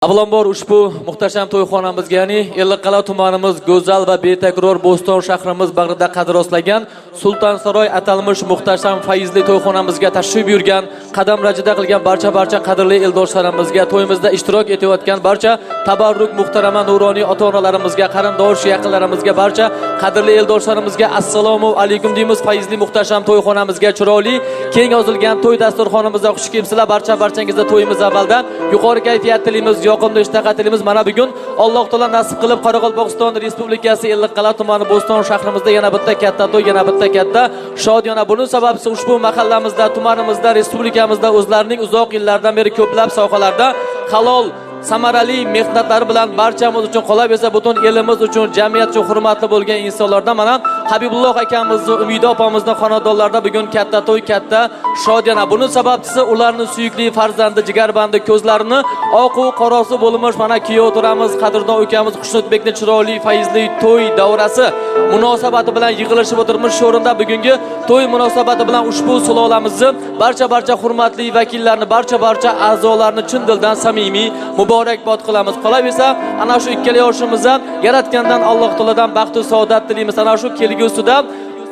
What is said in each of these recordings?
Avvalambor ushbu muhtasham to'yxonamizga, ya'ni Ellikqal'a tumanimiz go'zal va betakror Bo'ston shahrimiz bag'rida qad rostlagan Sultonsaroy atalmish muhtasham fayzli to'yxonamizga tashrif buyurgan, qadam rajida qilgan barcha qadrli eldoshlarimizga, to'yimizda ishtirok etayotgan barcha tabarruk muhtarama nuroniy ota-onalarimizga, qarindosh yaqinlarimizga, barcha qadrli eldoshlarimizga assalomu alaykum deymiz. Fayzli muhtasham to'yxonamizga chiroyli keng yozilgan to'y dasturxonimizda xush kelibsizlar. Barchangizga to'yimiz avvalda yuqori kayfiyat tilaymiz, yoqimli ishtaha tilaymiz. Mana bugun Alloh taolo nasib qilib Qoraqalpog'iston Respublikasi Ellikqal'a tumani Bo'ston shahrimizda yana bitta katta to'y, yana bitta katta shodiyona. Buning sababchisi ushbu mahallamizda, tumanimizda, respublikamizda o'zlarining uzoq yillardan beri ko'plab sohalarda halol samarali mehnatlari bilan barchamiz uchun, qolaversa butun elimiz uchun, jamiyat uchun hurmatli bo'lgan insonlardan mana Habibulloh akamizni, Umida opamizni xonadonlarida bugun katta to'y, katta shodiyona. Buning sababchisi ularning suyukli farzandi, jigarbandi, ko'zlarini oqu qorosi bo'lmish mana kuyov turamiz, qadrdon ukamiz Xushnudbekni chiroyli fayzli to'y davrasi munosabati bilan yig'ilishib o'tiribmiz. Shu o'rinda bugungi to'y munosabati bilan ushbu sulolamizni barcha hurmatli vakillarni, barcha a'zolarni chin dildan samimiy muborakbod qilamiz. Qolaversa, ana shu ikkala yoshimizni yaratgandan Alloh taolodan baxt va saodat tilaymiz. Ana shu kelgusida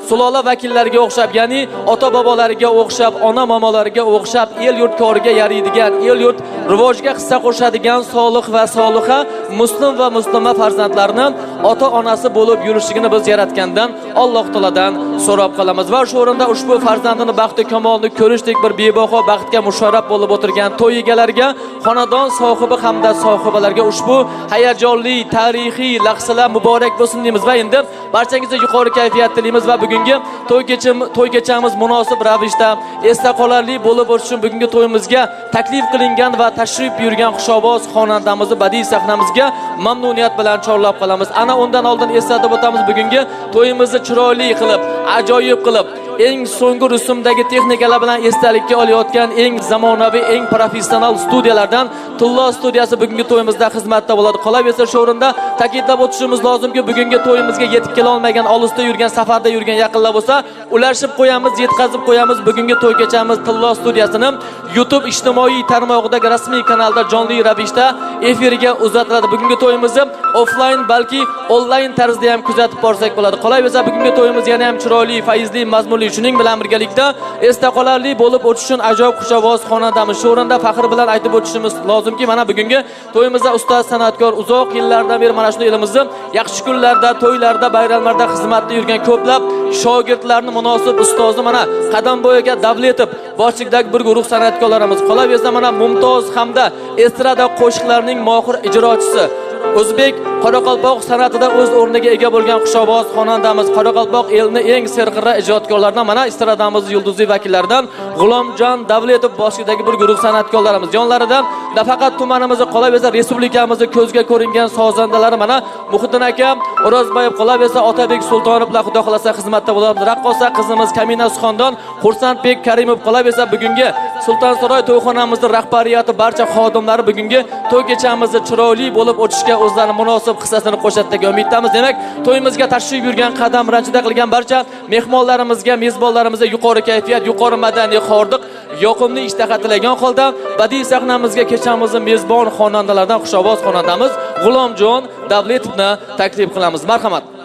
sulola vakillariga o'xshab, ya'ni ota bobolariga o'xshab, ona momolariga o'xshab el yurt koriga yaraydigan, el yurt rivojiga hissa qo'shadigan solih va soliha, muslim va muslima farzandlarni ota onasi bo'lib yurishligini biz yaratgandan Alloh taolodan so'rab qolamiz. Va shu o'rinda ushbu farzandini baxti kamolini ko'rishdek bir bebaho baxtga musharraf bo'lib o'tirgan to'y egalariga, xonadon sohibi hamda sohibalariga ushbu hayajonli tarixiy lahzalar muborak bo'lsin deymiz va endi barchangizga yuqori kayfiyat tilaymiz va bugungi to'y kechamiz munosib ravishda esda qolarli bo'lib o'tishi uchun bugungi to'yimizga taklif qilingan va tashrif buyurgan xushovoz xonandamizni badiiy sahnamizga mamnuniyat bilan chorlab qolamiz. Ana undan oldin eslatib o'tamiz, bugungi to'yimizni chiroyli qilib, ajoyib qilib, eng so'nggi rusumdagi texnikalar bilan esdalikka olayotgan eng zamonaviy, eng professional studiyalardan Tillo studiyasi bugungi to'yimizda xizmatda bo'ladi. Qolaversa, shu o'rinda ta'kidlab o'tishimiz lozimki, bugungi to'yimizga yetib kela olmagan, olisda yurgan, safarda yurgan yaqinlar bo'lsa, ulashib qo'yamiz, yetkazib qo'yamiz. Bugungi to'y kechamiz Tillo studiyasini YouTube ijtimoiy tarmog'idagi rasmiy kanalda jonli ravishda efirga uzatiladi. Bugungi to'yimizni offlayn, balki onlayn tarzda ham kuzatib borsak bo'ladi. Qolaversa, bugungi to'yimiz yana ham chiroyli, fayzli, mazmunli, shuning bilan birgalikda esda qolarli bo'lib o'tishi uchun ajoyib xushovoz xonandamiz. Shu o'rinda faxr bilan aytib o'tishimiz lozimki, mana bugungi to'yimizda ustoz san'atkor uzoq yillardan beri mana shunday elimizni yaxshi kunlarda, to'ylarda, bayramlarda xizmatda yurgan ko'plab shogirdlarni munosib ustozi mana Qadamboy aka Davletov boshchilikdagi bir guruh san'atkorlarimiz. Qolaversa, mana mumtoz hamda estrada qo'shiqlarining mohir ijrochisi, o'zbek qoraqalpoq san'atida o'z o'rniga ega bo'lgan xushovoz xonandamiz, qoraqalpoq elini eng serqirra ijodkorlaridan mana estradamiz yulduzli vakillaridan G'ulomjon Davletov boshchiligidagi bir guruh san'atkorlarimiz. Yonlarida nafaqat tumanimizni, qolaversa respublikamizni ko'zga ko'ringan sozandalari mana Muhiddin aka O'rozboyev, qolaversa Otabek Sultonovlar xudo xohlasa xizmatda bo'lamiz. Raqqosa qizimiz Kamina Suxondon, Xursandbek Karimov, qolaversa bugungi Sultonsaroy to'yxonamizni rahbariyati, barcha xodimlari bugungi to'y kechamizni chiroyli bo'lib o'tishiga o'zlari munosib hissasini qo'shadi degan umiddamiz. Demak, to'yimizga tashrif buyurgan, qadam ranjida qilgan barcha mehmonlarimizga, mezbonlarimizga yuqori kayfiyat, yuqori madaniy hordiq, yoqimli ishtaha tilagan holda badiiy sahnamizga kechamizni mezbon xonandalardan xushovoz xonandamiz G'ulomjon Davletovni taklif qilamiz. Marhamat.